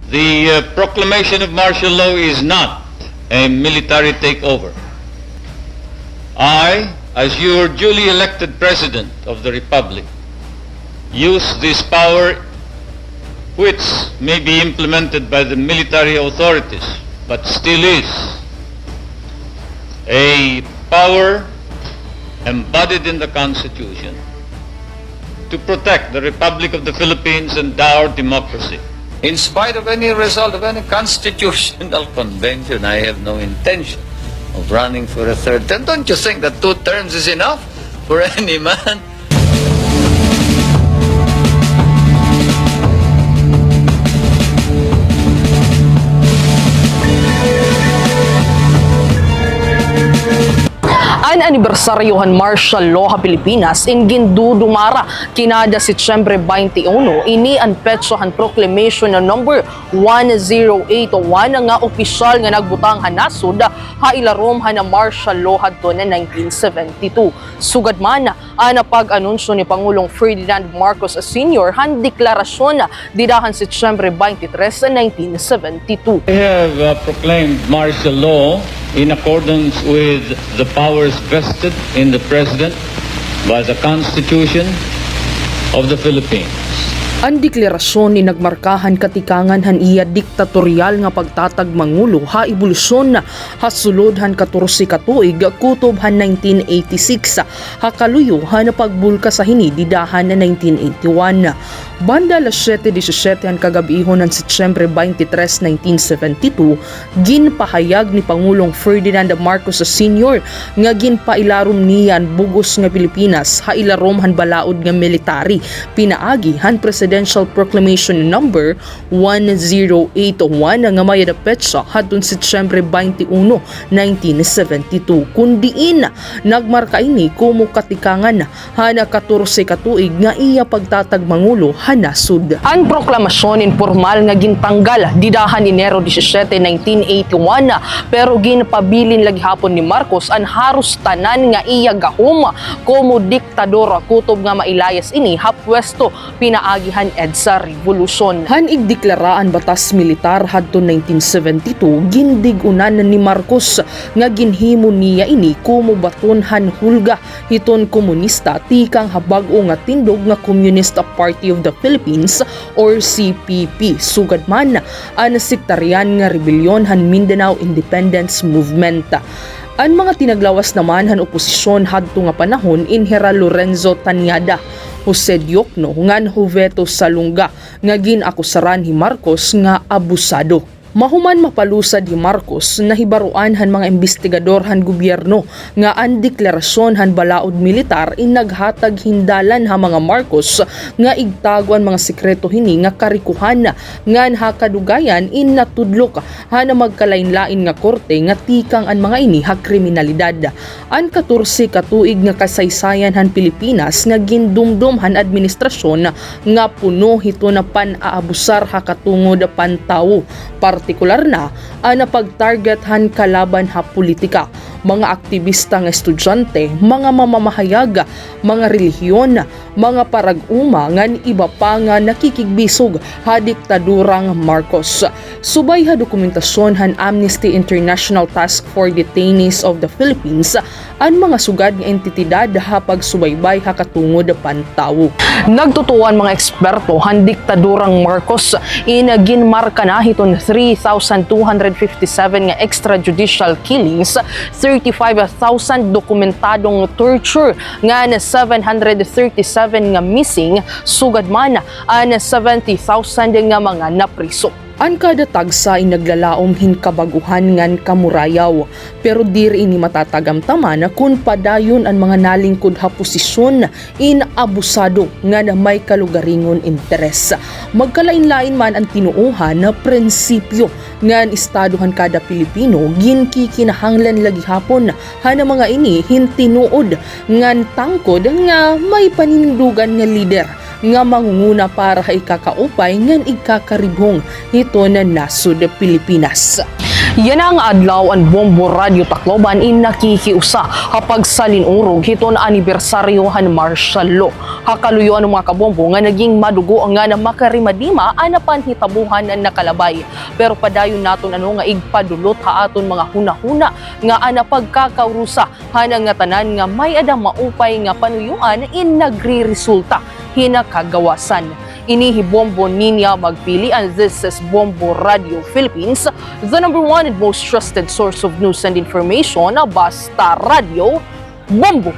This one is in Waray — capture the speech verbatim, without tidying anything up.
The uh, proclamation of martial law is not a military takeover. I, as your duly elected President of the Republic, use this power, which may be implemented by the military authorities, but still is a power embodied in the Constitution, to protect the Republic of the Philippines and our democracy. In spite of any result of any constitutional convention, I have no intention of running for a third term. Don't you think that two terms is enough for any man? An anibersaryo han martial law ha Pilipinas in gindudumara kinada Setyembre twenty-one, ini an petsa han Proclamation Number one zero eight one nga opisyal nga nagbutang han nasod ha ilarom han martial law hadton nineteen seventy-two. Sugad man, an pag-anunsyo ni Pangulong Ferdinand Marcos Senior han deklarasyon dida han Setyembre twenty-three, nineteen seventy-two. I have uh, proclaimed martial law in accordance with the powers vested in the President by the Constitution of the Philippines. An deklarasyon in nagmarka han katikangan han iya diktatoryal nga pagtatagmangulo ha ebolusyon ha sulod han katorse ka tuig kutob han nineteen eighty-six, ha kaluyo han pagbulkasa hini dida han nineteen eighty-one. Banda alas siyete disisiete han kagab-ihon han Setyembre twenty-three, nineteen seventy-two, ginpahayag ni Pangulong Ferdinand Marcos Senior nga ginpailarom niya an bug-os nga Pilipinas ha ilarom han balaod nga military, pinaagi han Presidential Proclamation Number one zero eight one nga may-ada petsa hadton Setyembre twenty-one, nineteen seventy-two, kun diin nagmarka ini komo katikangan han katorse ka tuig nga iya pagtatagmangulo ha nasod. An proklamasyon in pormal nga gintanggal dida han Enero disisiete, nineteen eighty-one, pero ginpabilin la gihapon ni Marcos an haros tanan nga iya gahom komo diktador kutob nga mailayas ini ha pwesto pinaagi han EDSA rebolusyon. Han igdeklara an batas militar hadton nineteen seventy-two, gindig-unan ni Marcos nga ginhimo niya ini komo baton han hulga hiton komunista tikang ha bag-o nga tindog nga Communist Party of the Philippines or C P P, sugad man an sektaryan nga rebelyon han Mindanao Independence Movement. An mga tinaglawas naman han oposisyon hadto nga panahon in hira Lorenzo Tañada, Jose Diokno ngan Joveto Salonga nga gin-akusaran hi Marcos nga abusado. Mahuman mapalusad hi Marcos, nahibaroan han mga imbestigador han gobyerno nga an deklarasyon han balaod militar in naghatag hin dalan ha mga Marcos nga igtago an mga sekreto hini nga karikohan, ngan ha kadugayan in natudlok han magkalainlain nga korte nga tikang an mga ini ha kriminalidad. An katorse ka tuig nga kasaysayan han Pilipinas nga gindumdom han administrasyon nga puno hiton pan-aabusar ha katungod pantawo, partikular na an pag-target han kalaban ha politika, mga aktibista nga estudyante, mga mamamahayag, mga relihiyon, mga parag-uma ngan iba pa nga nakikigbisog ha diktadurang Marcos. Subay ha dokumentasyon han Amnesty International Task for Detainees of the Philippines, an mga sugad nga entidad ha pagsubaybay ha katungod pantawo. Nagtutuo an mga eksperto han diktadurang Marcos in ginmarka na hiton three thousand two hundred fifty-seven nga extrajudicial killings, thirty-five thousand dokumentadong torture, ngan seven hundred thirty-seven nga missing, sugad man an seventy thousand nga mga napriso. An kada tagsa in naglalaom hin kabag-ohan ngan kamurayaw, pero diri ini matatagamtaman kon padayon an mga nalingkod ha posisyon in abusado ngan may kalugaringon interes. Magkalainlain man an tinuohan, prinsipyo, ngan estado han kada Pilipino, ginkikinahanglan la gihapon han mga ini hin tinuod ngan tangkod nga may paninindugan nga lider nga mangunguna para ha ikakaupay ngan ikakaribhong hiton nasod Pilipinas. Yana nga adlaw an Bombo Radyo Tacloban in nakikiusa ha pagsalin-urog hiton anibersaryo han martial law. Ha kaluyoan, mga kabombo, nga naging madugo nga an makarimadima an panhitabohan nakalabay. Pero padayon naton ano nga igpadulot ha aton mga hunahuna nga an pagkakaurusa han ngatanan nga may-ada maupay nga panuyoan in nagreresulta hin kagawasan. Ini hi Bombo Ninia Magpili, and this is Bombo Radyo Philippines, the number one and most trusted source of news and information. Basta Radyo, Bombo!